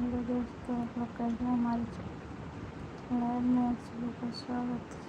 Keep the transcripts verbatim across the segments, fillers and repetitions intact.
हेलो दोस्तों, आप लोग कैसे हैं? हमारे चैनल में आप सभी का स्वागत है।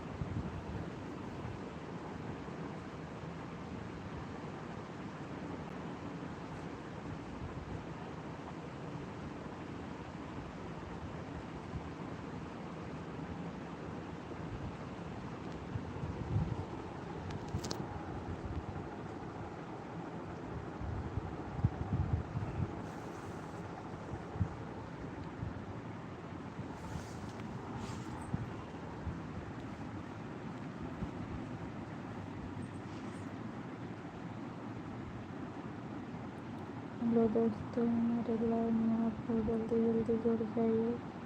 हेलो दोस्तों, हमारे लाइव में आप लोग जल्दी जल्दी जुड़ जाइए।